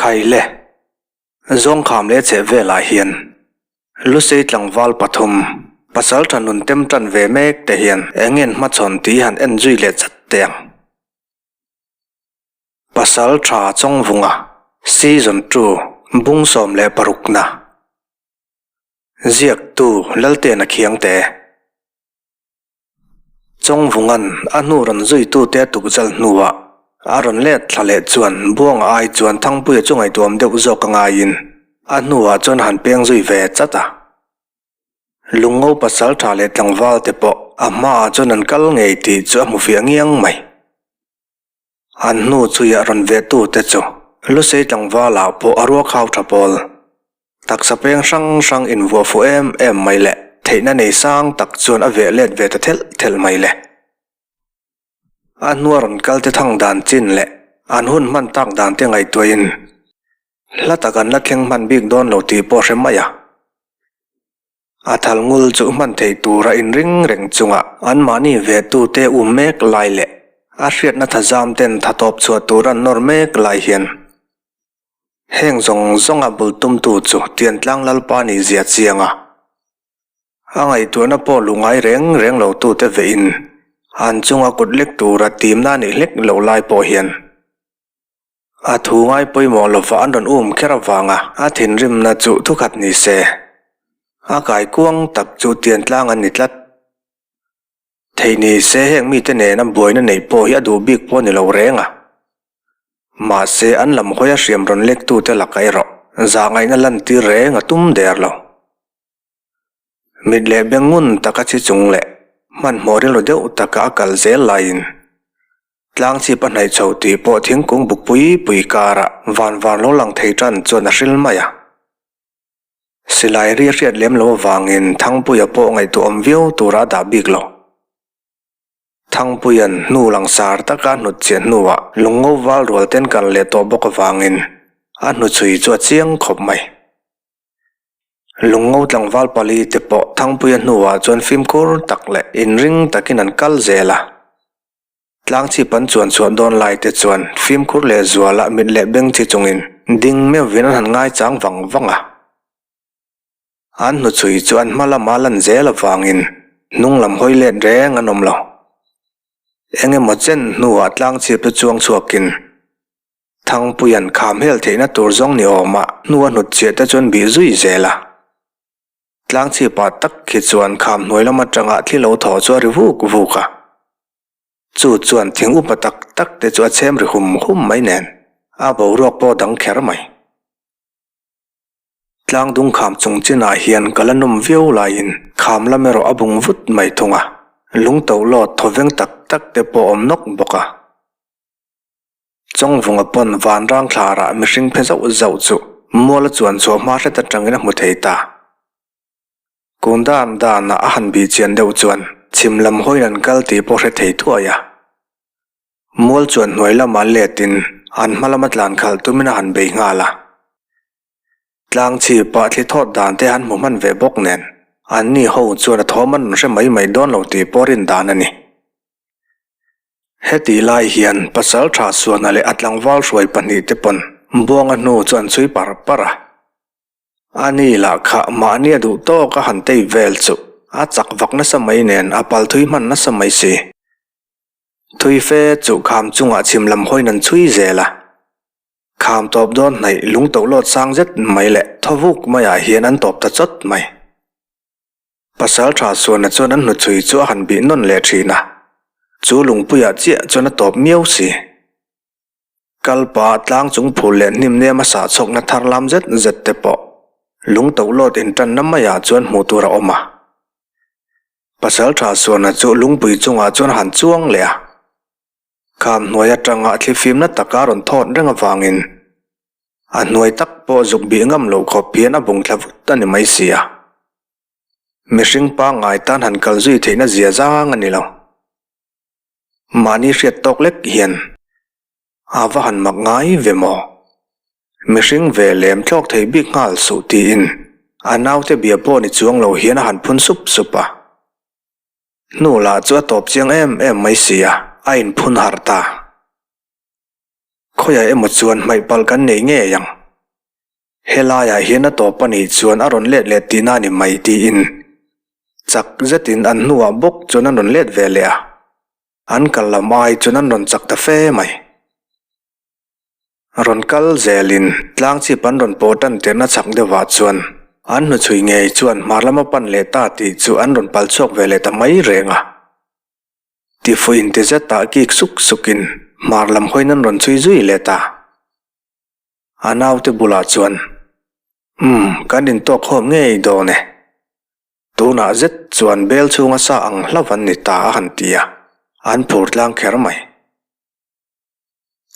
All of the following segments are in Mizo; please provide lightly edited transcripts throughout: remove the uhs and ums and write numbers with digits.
Khaile, Zawngkham leh cheh velah hian Lusei tlangval pathum, pasaltha nun tem tan ve mek te hian eng nge an hmachhawn tih han en zui leh chat teh ang. Pasaltha Chawngvunga, Season ii, Bung 16 na. Ziaktu Laltena Khiangte. Chawngvunga'n a hnu rawn zuitute a tukzal hnuah a rawn let thla leh chuan Buanga ai chuan Thangpuia chu ngaihtuam deuh zawk a ngaiin a hnuah chuan a han peng zui ve chat a. Lungngo pasal tha leh tlangval te pawh a hmaah chuan an kal ngei tih chu a hmu fiah ngiang mai. An hnu chuiah rawn vehtute chu Lusei tlangvalah pawh a ruakhau tha pawl. Taksa peng hrang hrang invuah fuh em em mai leh theihna nei sang tak chuan a veh let ve ta thelh thelh mai le. A hnua rawn kal te thang dan chin leh an hun hman tak dan te ngaihtuahin hla tak an la thleng hman bik dawn lo tih pawh hre mai a. A thal ngul chu hman theih tura inring reng chunga anmahni vehtute um mek lai leh a hriatna thazam ten tha tawp chhuah tur an nawr mek lai hian Heng zawng zawnga bul tumtu chu Tiantlang Lalpa nih zia chiang a. A ngaihtuahna pawh lu ngai reng reng lo tute vehin an chunga kut lek tura timna nih hlek loh lai pawh hian a thu ngai pawimawh lova an rawn um kher avanga a thinrimna chu thukhat ni se a kaikuang tak chu Tiantlang an ni tlat. Theih ni se heng mite nena buaina neih pawh hi a duh bik pawh a ni lo reng a. Mahse an lam hawi a hriam rawn lektute lakah erawh zahngaihna lantir reng a tum der lo. Mit leh beng ngun taka chi chung leh hmanhmawh rilru deuh taka a kal zel laiin tlang chip a hnaih chho tih pawh thingkung buk pui pui karah van van lo lang thei tan chuan a hril mai a. Silai ri a hriat lem lo avangin Thangpuia pawh ngaihtuahawm viau tura a dah bik lo. Thangpuia'n hnu langsar taka a hnut chiah hnuah lungngo val rual ten kal leh tawh bawk avangin a hnuchhui chu a chiang khawp mai. Lungngo tlangval pali te pawh Thangpuia hnuah chuan fimkhur tak leh inring takin an kal zel a. Tlangchip an chuan chhuah dawn lai te chuan fimkhur leh zuala mit leh beng chi chungin ding meuhvin an han ngaichang vang vang a. An hnuchhui chu an hma lama lan zel avangin hnung lam hawi let reng an awm lo. Eng emaw chen hnuah tlangchip chu chuang chhuakin Thangpuia'n kham hel theihna tur zawng ni awmah hnu a hnutchhiah te chuan bih zui zel a. Tlangchhipah tak khi chuan kham hnuai lam atanga thli lo thaw chu a ri vuk vuk a. Chu chuan thing upa tak tak te chu a chhem ri hum hum mai nen a boruak pawh dang kher mai. Tlangdung kham chung chinah hian ka la nawm viau laiin kham lam erawh a bung vut mai thung a, lung to lawt thawveng tak tak te pawh a awm nawk bawk a. Chawngvunga pawn vanrang thlarah mihring phe zauh zauh chu mual a chuan chhuah hma hret atangin a hmu thei ta. Kun dan danah a han bih chian deuh chuan chhim lam hawiin an kal tih pawh hre thei thuai a. Mual chuan hnuai lamah letin an hma lama tlan khalh tumin a han bei nghal a. Tlang chhipah thli thawt dan te han hmu hman ve bawk nen anni ho chuan a thawm an rawn hre mai mai dawn lo tih pawh rin dan a ni. Hetih lai hian pasal tha Suana leh a tlangval hruai pahnihte pawn Buanga hnu chu an chhui par par a. A ni lah kha mahni a duh tawk a han tei vel chu a chak vak nasa mai nen a pal thui hman nasa mai si. Thui fe chu kham chungah chhim lam hawiin an chhui zel a. Kham tawp dawn hnaih lung toh lawt sang zet mai leh thaw vuk maiah hian an tawp ta chawt mai. Pasal tha Suana chuan an hnuchhui chu a han bih nawn leh thin a, chu lungpuiah chiah chuan a tawp miau si. Kalpa tlang chung phul leh hnim nem a sah chhawkna thar lam zet zet te pawh lung toh lawt intanna maiah chuan hmuh tur a awm a. Pasal tha Suana chu lungpui chungah chuan a han chuang leh a. Kham hnuai atanga thlifimna taka rawn thawt reng avangin a hnuai tak pawh zuk bih ngam loh khawp hian a bung thla vut a ni mai si a. Mihring pangngai tan han kal zui theihna zia zang a ni lo. Mahni hriat tawk lek hian a va han mak ngai ve maw? Mihring ve lem thlawk thei bik nghal suh tiin a naute bia pawh ni chuang lo hian a han phun sup sup a. Hnu lah chu a tawp chiang em em mai si a, a inphun harh ta. Khawiah emaw chuan hmaih palh kan nei ngei ang. Helaiah hian a tawp a nih chuan a rawn let leh tihna a ni mai tiin chak zetin an hnuah bawk chuan an rawn let ve leh a, an kal lam ai chuan an rawn chak ta fe mai. Rawn kal zelin tlang chip an rawn pawh tan tirhna chak deuhah chuan an hnuchhui ngei chuan hmar lama pan leh ta tih chu an rawn pal chhuak ve leh ta mai reng a. Tifuh inti zetah kik suk sukin hmar lam hawiin an rawn chhui zui leh ta. A naute bulah chuan, Umm, kan intawk khawm ngei dawn e. Tunah zet chuan bel chhunga sa ang hlauh an ni ta a han ti a, an phur tlang kher mai.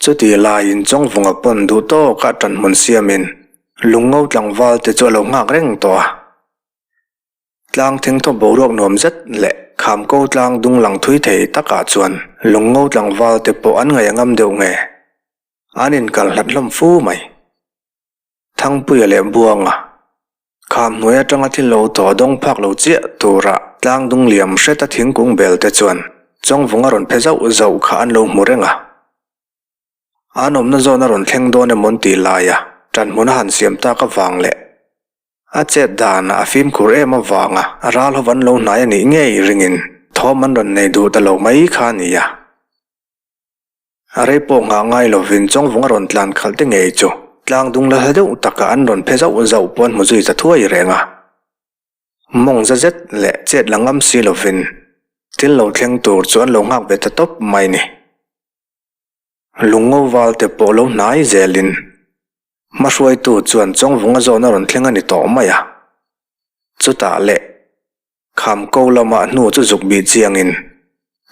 Chutih laiin Chawngvunga pawn duh tawkah ṭanhmun siamin Lungngo tlangval te chu a lo nghak reng tawh a. Tlang thengthaw boruak nuam zet leh khamko tlang dung lang thui thei takah chuan Lungngo tlangval te pawh an ngaih a ngam deuh nge. An inkal hlat hlawm fu mai. Thangpuia leh Buanga, kham hnuai atanga thil lo thaw dawng phak lo chiah tura tlang dung liam hreta thingkung bel te chuan Chawngvunga rawn phe zauh zauh kha an lo hmu reng a. An awmna zawn a rawn thleng dawn emaw an tih laia ṭanhmun a han siam tak avang leh a chet danah a fimkhur em avanga ral ho an lo hnai a nih ngei ringin thawm an rawn nei duh ta lo mai kha a ni a. A rei pawh nghah ngai lovin Chawngvung a rawn tlan khalh te ngei chu tlang dung la hla deuh takah an rawn phe zauh zauh pawh an hmu zui ta thuai reng a. Mawng za zet leh chet la ngam si lovin thil lo thleng tur chu an lo nghak ve ta tawp mai ni. Lungngo val te pawh lo hnai zelin hmahruaitu chuan Chawngvunga zawn a rawn thleng a ni tawh mai a. Chutah leh Kham ko lamah hnu chu zuk bih chiangin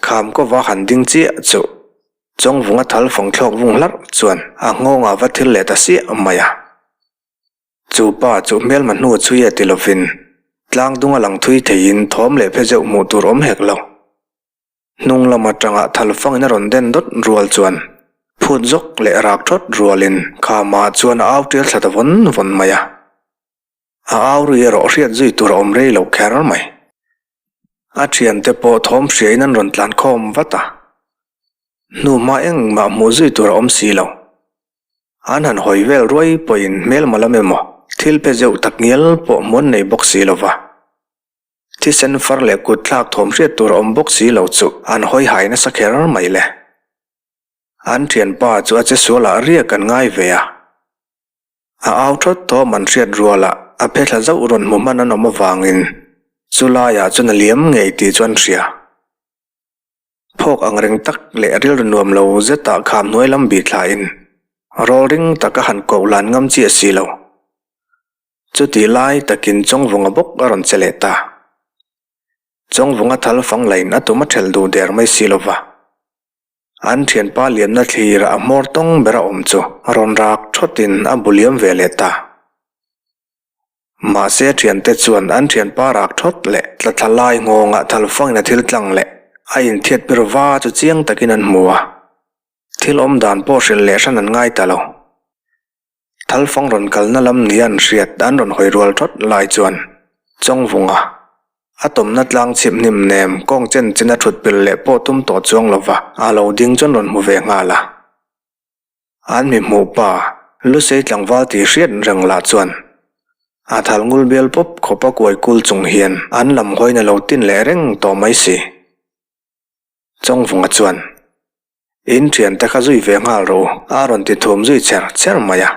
kham kova han ding chiah chu Chawngvunga thal fawng thlawk vung hlarh chuan a nghawngah va thil leh ta siah mai a. Chu pa chu hmelma hnu chhui a ti lovin tlang dunga lang thui theiin thawm leh phe zeuh hmuh tur awm hek lo. Hnung lam atanga thal fangin a rawn den dawt rual chuan phut zawk leh rak thawt rualin khamah chuan a au tial thla ta vawn vawn mai a. A au ri erawh hriat zui tur a awm rei lo kher mai. A thiante pawh thawm hriain an rawn tlan khawm vat a. Hnuhma engmah hmuh zui tur a awm si lo. An han hawi vel ruai pawhin hmelma lam emaw thil pe zeuh tak ngial pawh hmuan nei bawk si lo va. Thisen far leh kut thlak thawm hriat tur a awm bawk si lo chu an hawi hai nasa kher mai le. An thianpa chu a che sualah riak an ngai ve a. A au thawt thawm an hriat rualah a phe thla zauh rawn hmu hman an awm avangin chu laiah chuan a liam ngei tih chu an hria. Phawk ang reng tak leh rilru nuam lo zetah kham hnuai lam bih thlain rawl ring taka han koh lan ngam chiah si lo. Chutih lai takin Chawngvunga bawk a rawn che leh ta. Chawngvunga thal fang lain a tum a ṭhelh duh der mai si lova. An thianpa liamna thlirah a hmawr tawng bera awm chu rawn rak thawtin a bu liam ve leh ta. Mahse thiante chuan an thianpa rak thawt leh tla thla lai nghawngah thalfangin a thil tlang leh a inthiat pir va chu chiang takin an hmu a. Thil awm dan pawh hrilh leh hran an ngai ta lo. Thalfang rawn kalna lam nia an hriat an rawn hawi rual thawt lai chuan Chawngvunga a tawmna tlang chhip hnim nem kawng chen chen a thut pil leh pawh tum tawh chuang lova a lo ding chuan rawn hmu ve nghal a. An mi hmuh pa Lusei tlangval tih hriat reng lah chuan a thal ngul bial pawp khawp a kuai kul chung hian an lam hawiin a lo tin leh reng tawh mai si. Chawngvunga chuan In thiante kha zui ve nghal rawh u, a rawn ti thum zui cher cher mai a.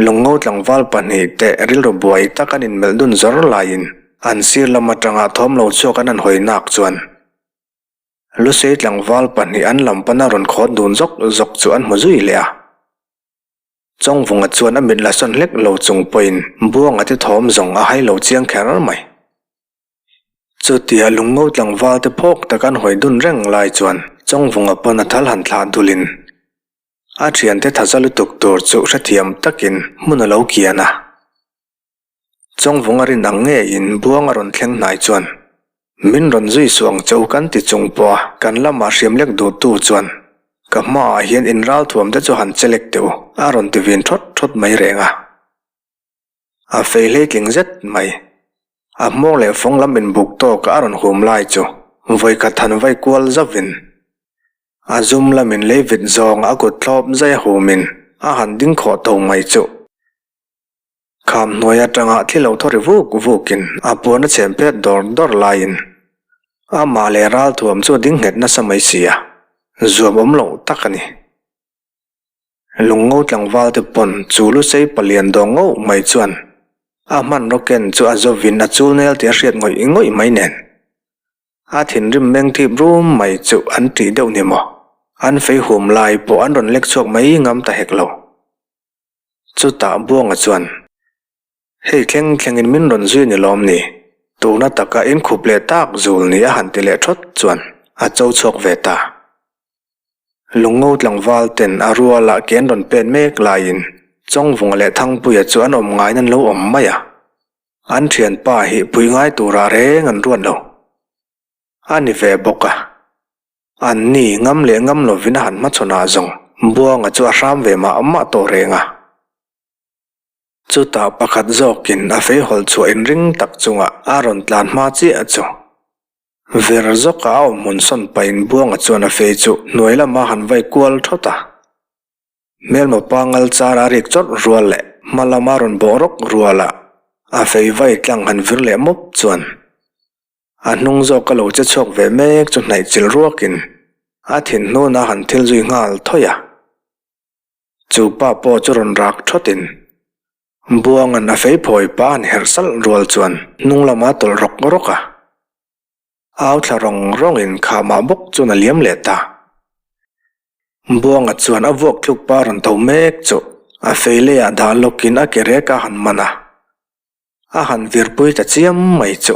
Lungngo tlangval pahnihte rilru buai tak an inmelh dun zawr laiin an sir lam atanga thawm lo chhuak an han hawi nak chuan Lusei tlangval pahnih an lam pana rawn khawt dun zawk zawk chu an hmu zui leh a. Chawngvunga chuan a mit la sawn hlek lo chung pawhin Buanga te thawm zawng a hai lo chiang kher mai. Chutia lungngo tlangval te phawk tak an hawi dun reng lai chuan Chawngvunga pawn a thal han thlah dulin a thiante thaza lutuk tur chu hrethiam takin hmun a lo kian a. Chawngvunga rin ang ngeiin Buanga rawn thleng hnai chuan min rawn zui suh ang che u kan ti chung pawh a kan lamah hriam lek duhtu chuan ka hmaah hian inralthuam te chu han che lek teh u a rawn ti vin thawt thawt mai reng a. A fei hleitling zet mai. A hmawng leh fawng lam inbuk tawk a rawn hum lai chu vawikhat han vai kual zauhin. A zum lamin lei vit zawng a kut thlawp zai a humin a han ding khawh tho mai chuh. Kham hnuai atanga thli lo thaw ri vuk vukin a puan a chhem phet dawr dawr laiin amah leh ralthuam chu a ding nghet nasa mai si a, zuam awm loh tak a ni. Lungngo tlangval te pawn chu lusei palian dawng ngauh mai chuan a hmanraw ken chu a zawvin a chul nel tih a hriat ngawih ngawih mai nen. A thinrim meng thip rum mai chu an tih deuh ni maw? An fei hum lai pawh an rawn lek chhuak mai ngam ta hek lo. Chutah Buanga chuan, Hei thleng thlengin min rawn zui ni lawm ni? Tuna taka in khup leh tak zul ni a han ti leh thawt chuan a cho chhuak ve ta. Lungngo tlangval ten a ruala ke an rawn pen mek laiin Chawngvunga leh Thangpuia chu an awm ngaiin an lo awm mai a. An thianpa hi pui ngai turah reng an ruat lo. A ni ve bawk a. An ni ngam leh ngam lovin a han hmachhawnah zawng Buanga chu a hram ve mah mah tawh reng a. Chutah pakhat zawkin a feihawlh chhuah inring tak chungah a rawn tlan hma chiah chu. Ver zawka a awm hmun sawn pahin Buanga chuan a fei chu hnuai lama han vai kual thawt a. Hmelma pangal char a rik chawrh rual leh hma lama rawn bawh rawk ruala a fei vai tlang han vir leh mawp chuan A hnung zawk ka lo che chhuak ve mek chu hnaih chilh ruakin a thin hnuna han thil zui nghal thawih a. Chu pa pawh chu rawn rak thawtin Buanga'n a fei phawi pa han herh salh rual chuan hnung lama tawlh rawk rawk a. Au thla rawng rawngin khamah bawk chuan a liam leh ta. Buanga chuan a vuak tluk pa rawn tho mek chu a fei leiah dah lawkin a ke rek a han man a. A han virpui ta chiam mai chu.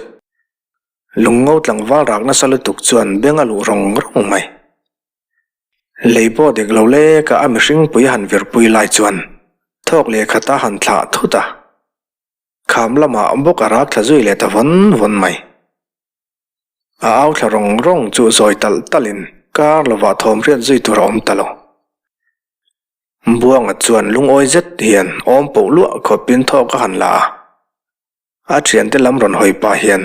Lungngo tlangval rak nasa lutuk chuan beng a luh rawng rawng mai. Lei pawh dik lo lek a a mihringpui a han virpui lai chuan thawk leh khat a han thlah thut a. Kham lamah bawk a rak thla zui leh ta vawn vawn mai. A au thla rawng rawng chu zawi talh talhin kar lovah thawm hriat zui tur a awm ta lo. Buanga chuan lungawi zet hian awm poh luah khawpin thawk a han la a. A thiante lam rawn hawi pah hian,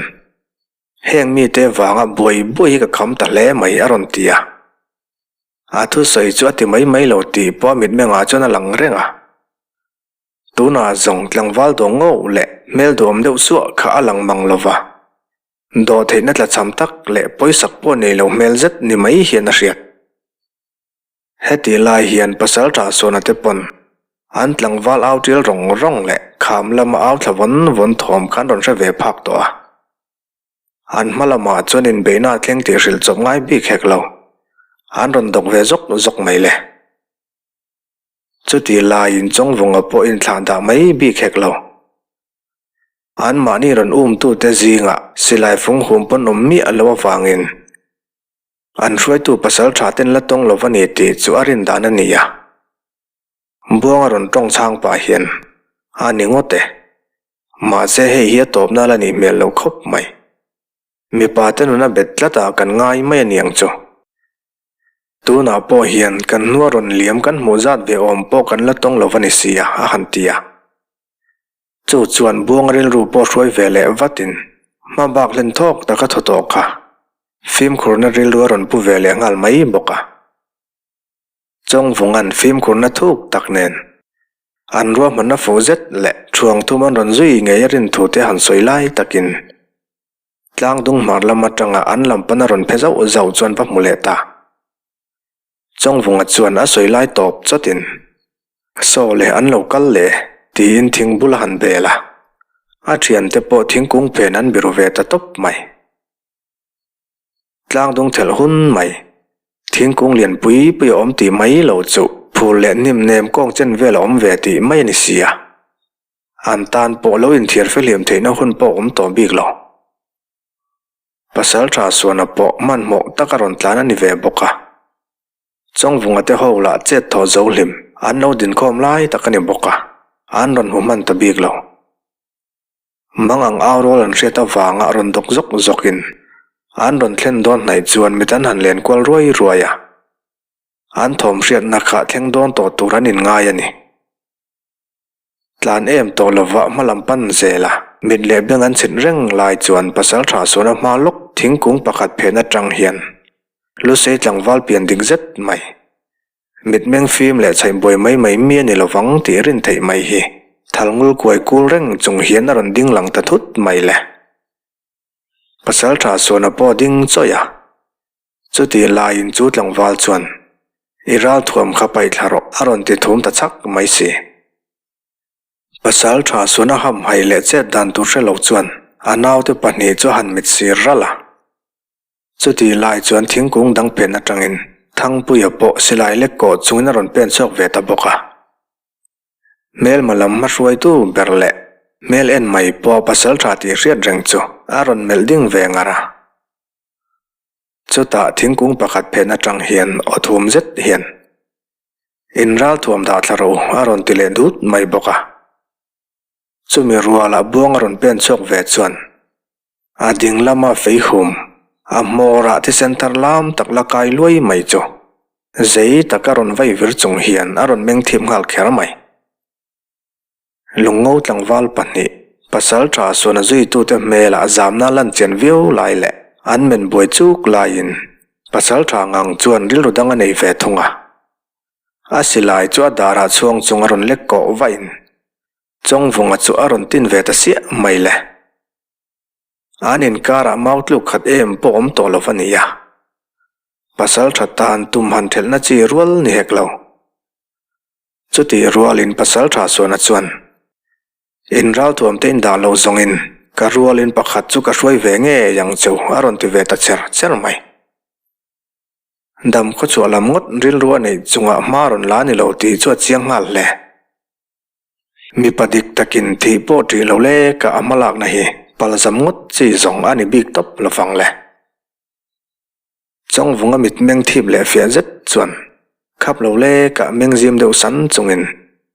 Heng mite vanga buai buai hi ka kham ta hle mai a rawn ti a. A thusawi chu a ti mai mai lo tih pawh a mitmengah chuan a lang reng a. Tunah zawng tlangval dawng ngauh leh hmel duhawm deuh suah kha a lang mang lo va. Dawhtheihna tlachham tak leh pawisak pawh nei lo hmel zet ni mai hian a hriat. Heti lai hian pasal tah suana te pawn an tlangval au tial rawng rawng leh kham lama au thla vawn vawn thawm kha an rawn hre ve phak tawh a. An hma lamah chuan inbeihna a thleng tih hrilh chawp ngai bik hek lo. An rawn dawk ve zawk zawk mai le. Chuti laiin Chawngvunga pawh inthlah dah mai bik hek lo. Anmahni rawn umtute zingah silai fung hum pawn awm miah lo avangin An hruaitu pasal tha ten la tawng lo va ni tih chu a rin dan a ni a. Buanga rawn tawng chhang pah hian, A ni ngawt e. Mahse hei hi a tawpna la nih hmel lo khawp mai. Mipa te nuna bet tlat ah kan ngai mai a niang chu. Tunah pawh hian kan hnua rawn liam kan hmuh zat ve awm pawh kan la tawng lo va ni si a, a han ti a. Chu chuan Buanga rilru pawh hruai ve leh vatin hma bak hlen thawk taka thaw tawh kha fimkhurna rilru a rawn pu ve leh nghal mai bawk a. Chawngvunga'n fimkhurna thuk tak nen an ruahmanna fuh zet leh thuang thum an rawn zui ngei a rin thu te han sawi lai takin tlangdung hmar lam atanga an lam pana rawn phe zauh zauh chuan va hmu leh ta. Chawngvunga chuan a sawi lai tawp chawtin, Saw leh an lo kal le, tiin thing bul a han bel a. A thiante pawh thingkung phen an biru ve ta tawp mai. Tlangdung thelh hun mai, thingkung lian pui pui a awm tih mai lo chu phul leh hnim nem kawng chen vel a awm ve tih mai a ni si a. An tan pawh lo inthiar fehliam theihna hun pawh a awm tawh bik lo. Pasal tha Suana pawh hmanhmawh tak a rawn tlan a ni ve bawk a. Chawngvunga te ho lah chet thaw zo hlim an lo dinkhawm lai tak a ni bawk a, an rawn hmu hman ta bik lo. Mang ang au rual an hriat avanga rawn dawk zawk zawkin an rawn thlen dawn hnaih chuan mit an han len kual ruai ruai a. An thawm hriatna kha thleng dawn tawh tur an inngai a ni. Tlan em tawh lova hma lam pan zel a, mit leh beng an chhit reng lai chuan pasal tha suana hma lawk thingkung pakhat phen atang hian. Lusei tlangval pian dik zet mai. Mitmeng fim leh chhaih buai mai mai mi a ni lovang tih rin theih mai hi thal ngul kuai kul reng chung hian a rawn ding lang ta thut mai le. Pasalṭha Suana pawh ding chawih a. Chutih laiin chu tlangval chuan, I ralthuam kha paih thla rawh a rawn ti thum ta chak mai si. Pasalṭha Suana hamhaih leh chet dan tur hre lo chuan a naute pahnih chu a han mit sir ralh a. Chutih lai chuan thingkung dang pen atangin Thangpuia pawh silai lek kawh chungin a rawn pen chhuak ve ta bawk a. Hmelma lam hmahruaitu ber leh hmel en mai pawh pasal tha tih hriat reng chu a rawn melh ding ve ngar a. Chutah thingkung pakhat phen atang hian aw thum zet hian, In ralthuam dah thla rawh u a rawn ti leh dut mai bawk a. Chumi rualah buang a rawn pen chhuak ve chuan A ding lama fei hum, a hmawrah thisen thar lam tak la kai luai mai chu zei taka rawn vai vir chung hian a rawn meng thim nghal kher mai. Lungngo tlangval pahnih, pasal tha suan a zuitute hmelah zamna lan chian viau lai leh an men buai chuk laiin pasal tha ngang chuan rilru dang a nei ve thung a. A silai chu a darah chhuang chung a rawn lek kawh vahin Chawngvunga chu a rawn tin ve ta siah mai le. An inkarah mau tluk khat em pawh awm tawh lo a ni a. Pasal tha tan tum han thelhna chi rual ni hek lo. Chutih rualin pasal tha suana chuan, In ralthuam te in dah lo zawngin ka rualin pakhat chu ka hruai ve ngei ang cheu a rawn ti ve ta cher cher mai. Dam khawchhuah lam ngawt rilru a neih chungah hma rawn la ni lo tih chu a chiang nghal hle. Mipa dik takin thih pawh ṭih lo le ka a hmalakna hi palzam ngawt chi zawng a ni bik tawp lovang le. Chawngvunga mitmeng thip leh fiah zet chuan khap lo le ka meng zim deuh san chungin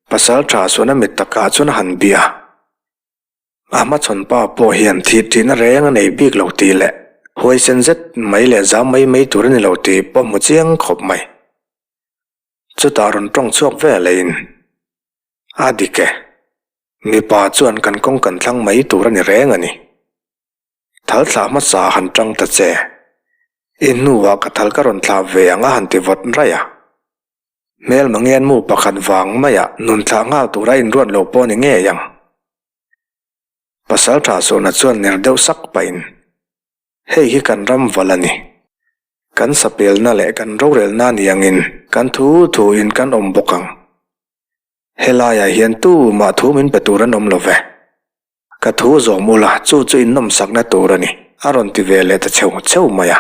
pasal ṭha chuan a mit takah chuan a han bia. A hmachhawn pa pawh hian thih ṭihna reng a nei bik lo tih leh huaisen zet mai leh zam mai mai tur a ni lo tih pawh hmu chiang khawp mai. Chutah rawn tawng chhuak ve leiin, A dik e, mipa chuan kan kawng kan thlang mai tur a ni reng a ni. Thal thlah hmasa han tang ta che. I hnuah ka thal ka rawn thlah ve ang a han ti vawt raih a. Hmelma ngen mu pakhat vang maiah nun thlah nghal tura inruat lo pawh ni ngei ang. Pasaltha Sawna chuan ner deuh sak pahin, Hei hi kan ram val a ni. Kan sapelna leh kan rorelna ni angin kan thu thuin kan awm bawk ang. Helaiah hian tu mah thu min pe tur an awm lo ve. Ka thu zawm ula chu chu innawmsakna tur a ni, a rawn ti ve leh ta cheu cheu mai a.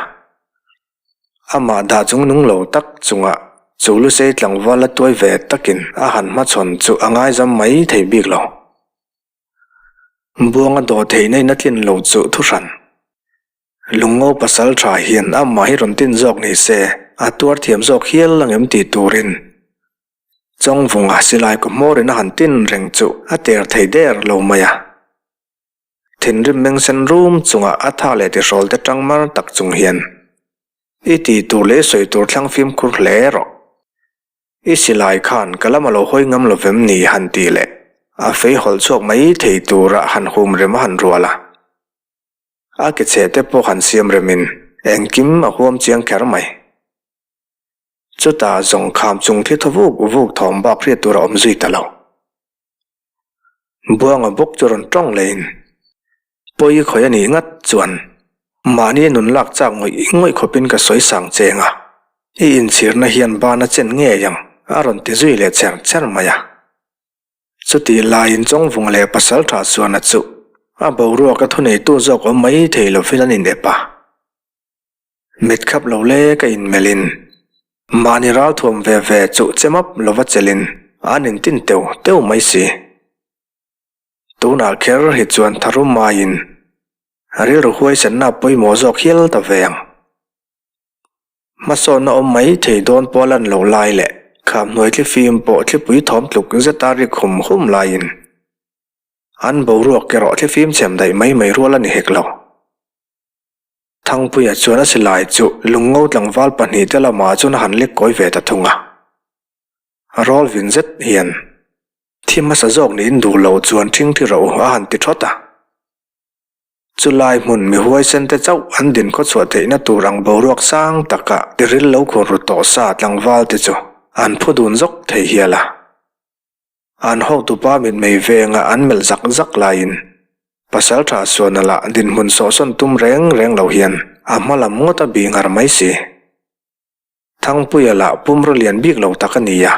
Amah dah chung nung lo tak chungah chu Lusei tlangval la tuai ve takin a han hmachhawn chu a ngaizam mai thei bik lo. Buanga dawh theihna in a tlin lo chu thuhran. Lungngo pasal tha hian amah hi rawn tin zawk ni se a tuar thiam zawk hial ang em tih turin Chawngvunga silai kaw hmawrin a han tin reng chu a ter thei der lo mai a. Thinrim meng sen rum chungah a tha leh tihrawl te tang mar tak chung hian i tih tur leh i sawi tur thlang fimkhur hle rawh. I silai khan ka lam a lo hawi ngam lo vem ni han tih leh a fei hawlh chhuak mai thei tura han hum rem a han rual a. A ke chhe te pawh han siam remin engkim a huam chiang kher mai. Chutah zawng kham chung thli thaw vuk vuk thawm bak hriat tur a awm zui ta lo. Buanga bawk chu rawn tawng leiin pawi khawi a nih ngat chuan mahni nun lak chak ngawih ngawih khawpin ka sawi sang cheng a, i inchhirna hian ban a chen ngei ang a rawn ti zui leh cher cher mai a. Chutih laiin Chawngvunga leh Pasaltha chuan a chuh a boruak a thuneitu zawk awm mai thei lovin an inep a. Mit khap lo le ka inmelhin mahni ralthuam ve ve chuh che map lova chelhin an intin teu teu mai si. Tunah kher hi chuan tharum maiin rilru huaisenna pawimawh zawk hial ta ve ang. Hmasawnna awm mai thei dawn pawh a lan lo lai leh kham hnuai thlifim pawh thlipui thawm tluk zeta rik hum hum laiin an boruak erawh thlifim chhem daih mai mai rual a ni hek lo. Thangpuia chuan a silai chu lungngo tlangval pahnihte lamah chuan a han lek kawi ve ta thung a. Rawl vin zet hian thi hmasa zawk niin duh lo chuan ṭhingṭhi rawh u a han ti ṭhawt a. Chulai hmun mi huaisen te chauh an din khawchhuah theihna tur ang boruak sang taka tiril lo khur ru tawh sa tlangval te chu an phu dun zawk thei hial a. An hotupa mitmei venga an melh zak zak laiin Pasaltha Suana lah dinhmun sawhsawn tum reng reng lo hian a hma lam ngawt a bih ngar mai si. Thangpuia lah pumraw lian bik lo tak a ni a.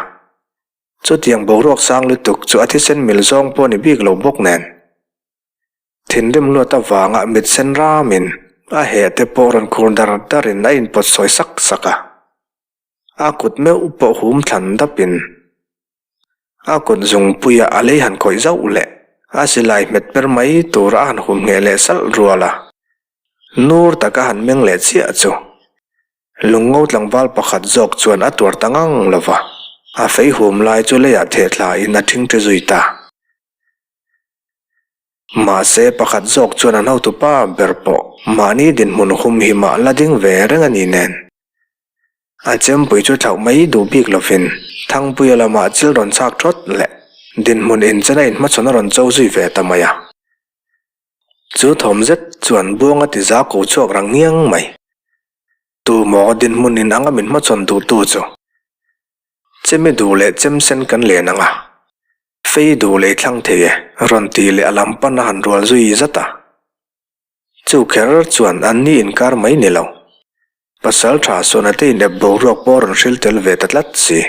Chutiang boruak sang lutuk chu a thisen mil zawng pawh a ni bik lo bawk nen. Thinrim luat avanga mit sen ramin a heh te pawh rawn khur dar darin a inpawt sawi sak sak a. A kut meuh pawh hum thlan dapin a kut zungpuia a lei han khawih zauh leh a silai hmet per mai tura a han hum ngheh leh salh rual a. Nur taka han meng leh chiah chu Lungngo tlangval pakhat zawk chuan a tuar ta ngang lo va, a fei hum lai chu leiah theh thlain a ṭhingṭhi zui ta. Mahse, pakhat zawk chuan an hotupa ber pawh mahni dinhmun hum hi mah la ding ve reng a ni nen. A chempui chu thlauh mai duh bik lovin Thangpuia lamah chil rawn chhak thawt leh dinhmun inchen a inhmachhawn a rawn cho zui ve ta mai a. Chu thawm zet chuan Buanga ti za ko chhuak rang ngiang mai. Tumaw dinhmun in anga min hmachhawn duhtu chu Chemi duh leh chem sen kan len ang a. Fei duh leh thlang thei e, rawn tih leh a lam pan a han rual zui zat a. Chu kher chuan an ni inkar mai ni lo. Pasal tha sawn a te in ep boruak pawh a rawn hril tel ve ta tlat si.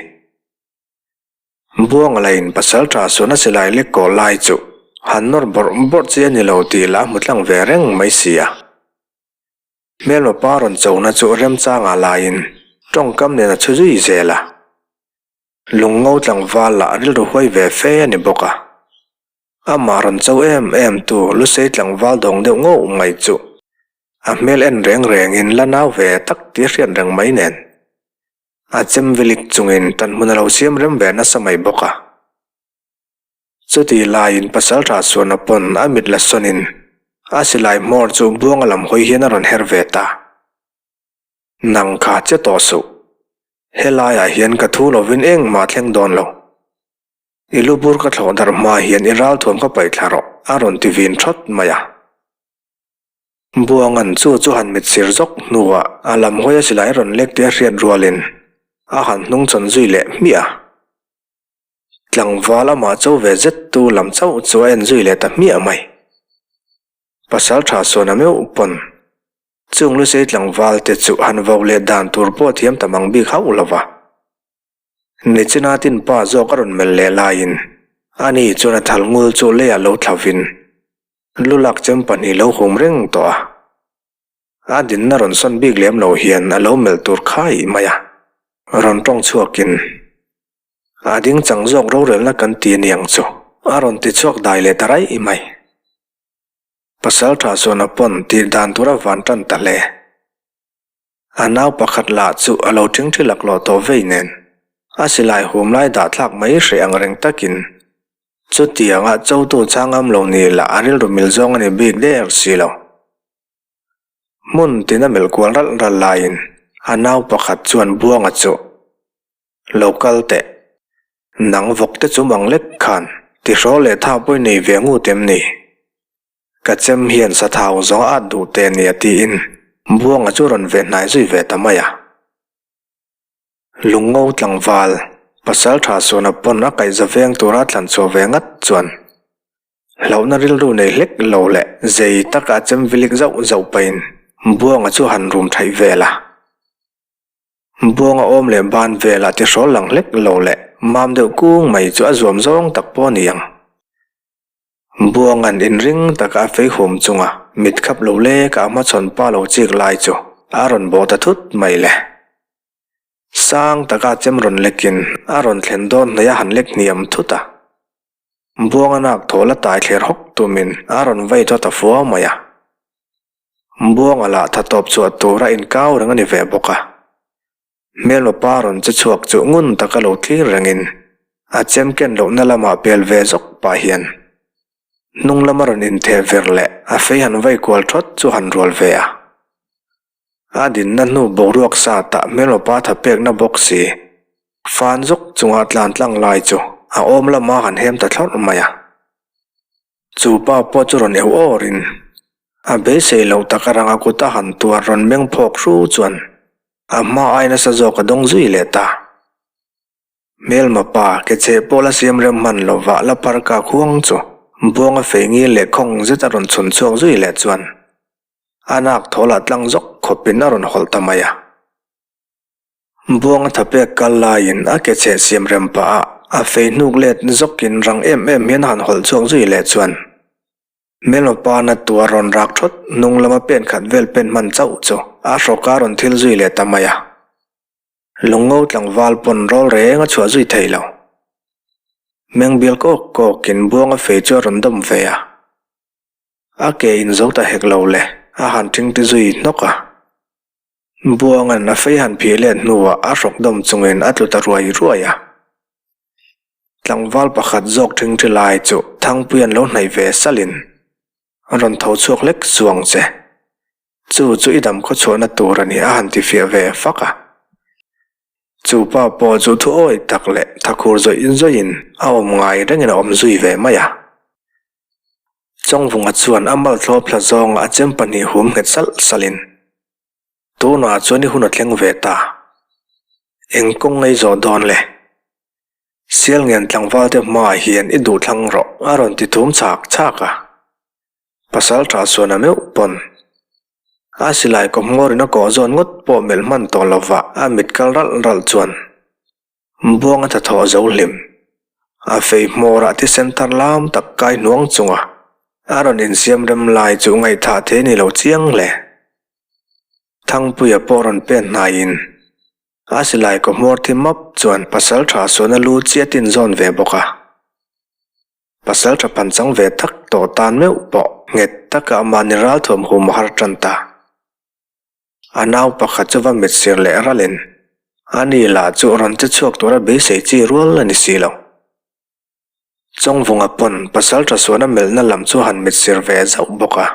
Buanga laiin pasal tha sawn a silai lek kaw lai chu han nawr bawrh bawrh chi a ni lo tih lah a hmu tlang ve reng mai si a. Hmelma pa rawn chona chu remchangah laiin tawngkam nen a chhu zui zel a. Lungngo tlangval lah rilru huai ve fe a ni bawk a. Amah rawn cho em em tu Lusei tlangval dawng deuh ngauh mai chu a hmel en reng rengin la nau ve tak tih a hriat reng mai nen a chem vilik chungin tanhmun a lo siam rem ve nasa mai bawk a. Chutih laiin Pasaltha Suana pawn a mit la sawnin a silai hmawr chu Buanga lam hawi hian a rawn her ve ta. Nang kha che tawh suh. Helaiah hian ka thu lovin engmah thleng dawn lo. I lu bur ka thlawh darh hma hian i ralthuam ka paih thla rawh, a rawn ti vin thawt mai a. Buangan chu chu han mit sir zawk hnuah a lam hawi a silai rawn lek tih a hriat rualin a han hnungchhawn zui leh hmiah a. Tlangval amah cho ve zet tu lam chauh chu a en zui leh ta hmiah mai. Pasal tha sawn a meuh pawn Chung Lusei tlangval te chu han vo leh dan tur pawh thiam ta mang bik hauh lo va. Nichina tin pa zawk a rawn melh leh laiin ani chuan a thal ngul chu leiah lo thlavin lulak chem pahnih lo hum reng tawh a. A dinna rawn sawn bik lem lo hian a lo melh tur khai mai a, rawn tawng chhuakin a ding chang zawk rorelna kan ti aniang chu a rawn ti chhuak dai leh ta raih mai. Pasal tha chuan a pawn tih dan tur a van tan ta hle. A nau pakhat lah chu a lo ṭhingṭhi laklawh tawh vei nen, a silai hum lai dah thlak mai hreh ang reng takin chutianga chotu chang ngam lo ni lah a rilru mil zawng a ni bik der si lo. Hmun tin a melh kual ralh ralh laiin a nau pakhat chuan Buanga chu Lo kal teh. Nang vawk te chum ang lek khan tihrawl leh tha pawi nei ve ngut em ni? Ka chem hian sathau zawng a at duh teh nia tiin Buanga chu rawn ve hnai zui ve ta mai a. Lungngo tlangval, pasal tha suana pawn a kaihza veng tura thlan chhuah ve ngat chuan hlauhna rilru nei hlek lo leh zei taka chem vilik zauh zauh pahin Buanga chu han rum thaih vel a. Buanga awm leh ban velah tihrawl lang hlek lo leh mam deuh kung mai chu a zuam zawng tak pawh a ni ang. Buanga'n inring taka a fei hum chunga mit khap lo lek a hmachhawn pa lo chik lai chu a rawn bawh ta thut mai le. Sang taka chem rawn lekin a rawn thlen dawn hnaih a han lek hniam thut a. Buanga nak thawl a tai thler hawk tumin a rawn vei thaw ta fua mai a. Buanga lah tha tawp chhuah tura inkau reng a ni ve bawk a. Hmelma pa rawn che chhuak chu ngun taka lo thlir rengin a chem ken lohna lamah pel ve zawk pah hian hnung lama rawn intheh ver leh a fei han vai kual thawt chu han rual ve a. A dinna hnu boruak sa tah hmelma pa tha pekna bawk si fan zawk chunga tlan tlang lai chu a awm lama han hem ta thlawrh mai a. Chu pa pawh chu rawn eu awrin. A beisei loh tak a ranga kut a han tuar rawn meng phawk hru chuan a hma ai nasa zawk a dawng zui leh ta. Hmelma pa ke cheh pawh la siam rem hman lova la phar ka khuang chu Buanga fei ngil leh khawng zet a rawn chhun chhuak zui leh chuan a nak thawl ah tlang zawk khawpin a rawn hawlh ta mai a. Buanga thapek kal laiin a ke cheh siam rem pah a a fei hnuk let zawkin rang em em hian a han hawlh chhuak zui leh chuan Hmelma pa na tua rawn rak thawt hnung lama pen khat vel pen hman chauh chu a hrawk a rawn thil zui leh ta mai a. Lungngo tlangval pawn rawl reng a chhuah zui thei lo. Meng bial kawk kawkin Buanga fei chu a rawn dawm ve a. A ke in zo ta hek lo le, a han ṭingti zui hnawk a. Buanga'n a fei han phih let hnuah a hrawk dawm chungin a tlu ta ruai ruai a. Tlangval pakhat zawk ṭhingṭhi lai chu Thangpuia'n lo hnaih ve salhin a rawn tho chhuak hlek chuang che. Chu chu i dam khaw chhuahna tur a ni a han ti fiah ve fak a. Chu pa pawh chu thu awi tak leh thakhur zawih zawihin a awm ngai rengin a awm zui ve mai a. Chawngvunga chuan a mal thlawp hla zawnga a chem pahnih hum nghet salh salhin, Tunah chuan i hun a thleng ve ta. Eng kawng ngei zawh dawn le? Sialngen tlangvalte hmaah hian i duh thlang rawh a rawn ti thum chhak chhak a. Pasal tha suan a meuh pawn. A silai kaw hmawrin a kawh zawn ngawt pawh melh hman tawh lova a mit kal ralh ralh chuan Buanga tha thawh zo hlim. A fei hmawrah thisen thar lam tak kai hnuang chunga a rawn insiam rem lai chu ngaihthah thei ni lo chiang hle. Thangpuia pawh rawn pen hnaiin a silai kaw hmawr thi map chuan pasal tha suan a lu chiatin zawn ve bawk a. Pasal tha phanchang ve tak tawh tan meuh pawh nghet taka mahni ralthuam hum a har tan ta. A nau pakhat chu va mit sir leh ralin ani lah chu rawn che chhuak tura beisei chi rual a ni si lo. Chawngvunga pawn pasal tha suan a melhna lam chu han mit sir ve zauh bawk a.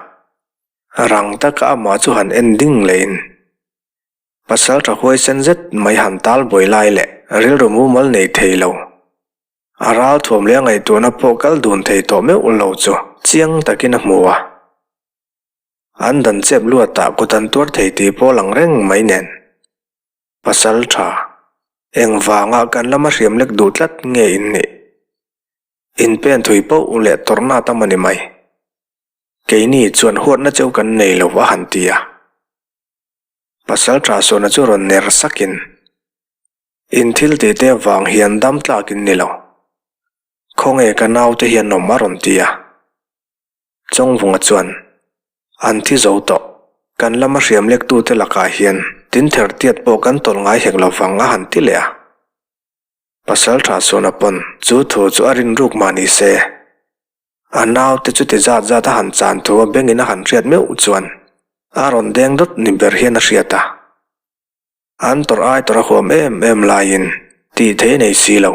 Rang taka amah chu han en ding lehin pasal tha huaisen zet mai han tal buai lai leh rilru mumal nei thei lo. A ral thuam leh a ngaihtuahna pawh kal dun thei tawh meuh lo chu chiang takin a hmu a. An dan chep luatah kut an tuar thei tih pawh lang reng mai nen. Pasal tha, engvanga kan lama hriam lek duh tlat nge in nih? Inpen thui poh leh tawrhna tam a ni mai. Keini chuan huatna cheu kan nei lo a han ti a. Pasal tha sawhna chu rawn ner sakin. In thil tih te vang hian dam tlak in ni lo. Khawnge ka naute hian awm a rawn ti a. Chawngvunga chuan, An thi zo tawh. Kan lama hriam lektute lakah hian tin ther tiat pawh kan tawlh ngai hek lo vang a han ti leh a. Pasaltha Suna pawn chu thu chu a rin ruk mah ni se. A naute chu ti zat zat a han chan thu a bengin a han hriat meuh chuan a rawn deng dawt ni ber hian a hriat a. An tawrh ai tawrh a huam em em laiin tih thei a nei si lo.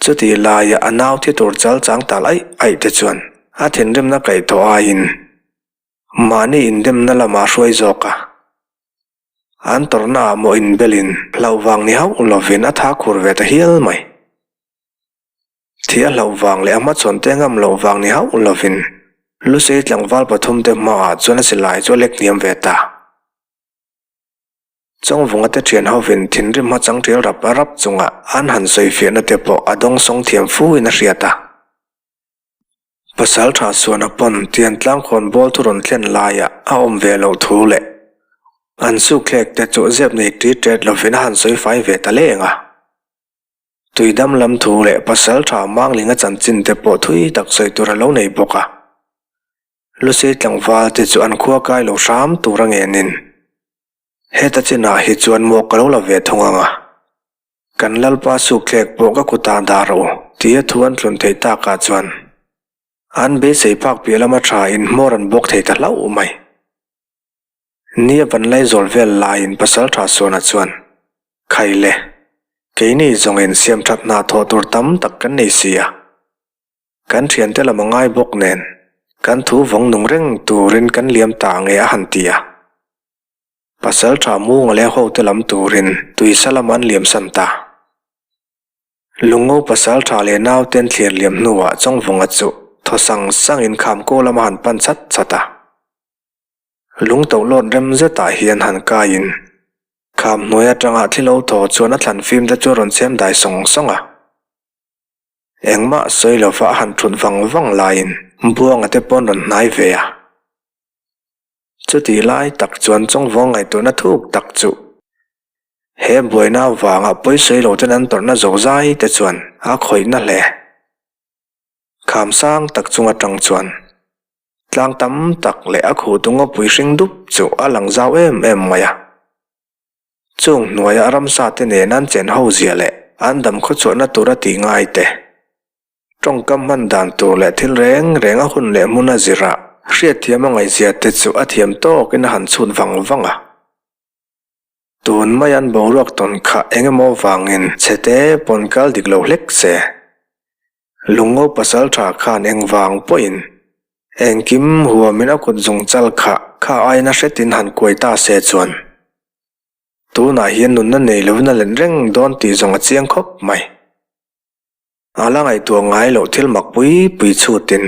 Chutih laia a nau thi tur chal chang tal aih aih te chuan a thinrimna kaihthawh aiin mahni indemna lamah a hruai zawk a. An tawrhnaah maw inbelin hlauh vang ni hauh lovin a tha khur ve ta hial mai. Thih a hlauh vang leh a hmachhawn te ngam loh vang ni hauh lovin Lusei tlangval pathumte hmaah chuan a silai chu a lek hniam ve ta. Chawngvunga te thian hovin thinrim hma chang tial rap rap chunga an han sawi fiahna te pawh a dawngsawng thiam fu in a hriat a. Pasal tha Suana pawn tian tlangkhawn bawl thu rawn thlen laia a awm ve loh thu leh an sukthlek te chu zep nei tit tet lovin a han sawi fai ve ta leng a. Tuidam lam thu leh pasal tha Manglinga chanchin te pawh thui tak sawi tur a lo nei bawk a. Lusei tlangval te chu an khua kai lo hram tur a ngenin heta chinah hi chuan maw ka lo la ve thung ang a, kan Lalpa sukthlek pawh ka kutah dah rawh u tia thu an tlun theih takah chuan an beisei phak piah lama tha in hmawr an bawk thei ta hlauh mai. Nia Vanlaizawl vel laiin Pasaltha Suana chuan, Khaile, keini zawngin siamthat hna thawh tur tam tak kan nei si a. Kan thiante lam a ngai bawk nen, kan thu vawng nung reng turin kan liam ta nge a han ti a. Pasal tha Munga leh hote lam turin tuisa lam an liam san ta. Lungngo pasal tha leh nauten thlir liam hnuah Chawngvunga chu thaw sang sangin kham ko lam a han pan chat chat a. Lung to lawt rem zetah hian han kaiin kham hnuai atanga thli lo thaw chuan a thlan fim te chu a rawn chhem dai sawng sawng a. Engmah sawi lova a han thut vang vang laiin Buanga te pawn rawn hnai ve a. Chutih lai tak chuan Chawngvawng ngaihtuahna thuk tak chu he buaina avanga pawisawi lo ten an tawrhna zo zai te chuan a khawihna hle. Kham sang tak chung atang chuan tlang tam tak leh a khuh tu ngawpui hring dup chu a lang zau em em mai a. Chung hnuaia ramsa te nen an chen ho zia leh an dam khawchhuahna tura tih ngai te, tawngkam hman dan tur leh thil reng reng a hun leh hmun a zir a, hriatthiam a ngaihzia te chu a thiam tawkin a han chhut vang vang a. Tun mai an boruak tawn kha eng emaw vangin chhete pawn kal dik lo hlek se. Lungngo pasal tha khan engvang pawhin engkim huamin a kut zung chal kha kha aiin a hretin han kuai ta se chuan tunah hian nunna nei lovin a let reng dawn tih zawng a chiang khawp mai. A la ngaihtuah ngai loh thil mak pui pui chhutin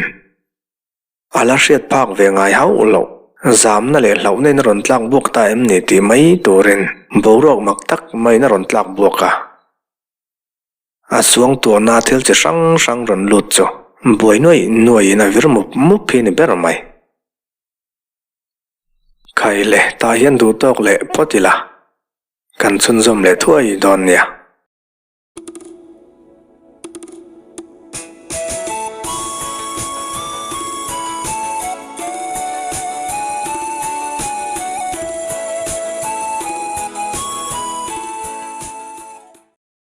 A la hriat phak ve ngai hauh loh. Zamna leh hlauhna in a rawn tlak buak ta em ni tih mai turin boruak mak tak maiin a rawn tlak buak a. A suangtuahna thil chi hrang hrang rawn lut chu buai nuaih nuaihin a vir mup mup hi ni ber mai. Khai le, tah hian duhtawk leh phawt ila, kan chhunzawm leh thuai dawn nia.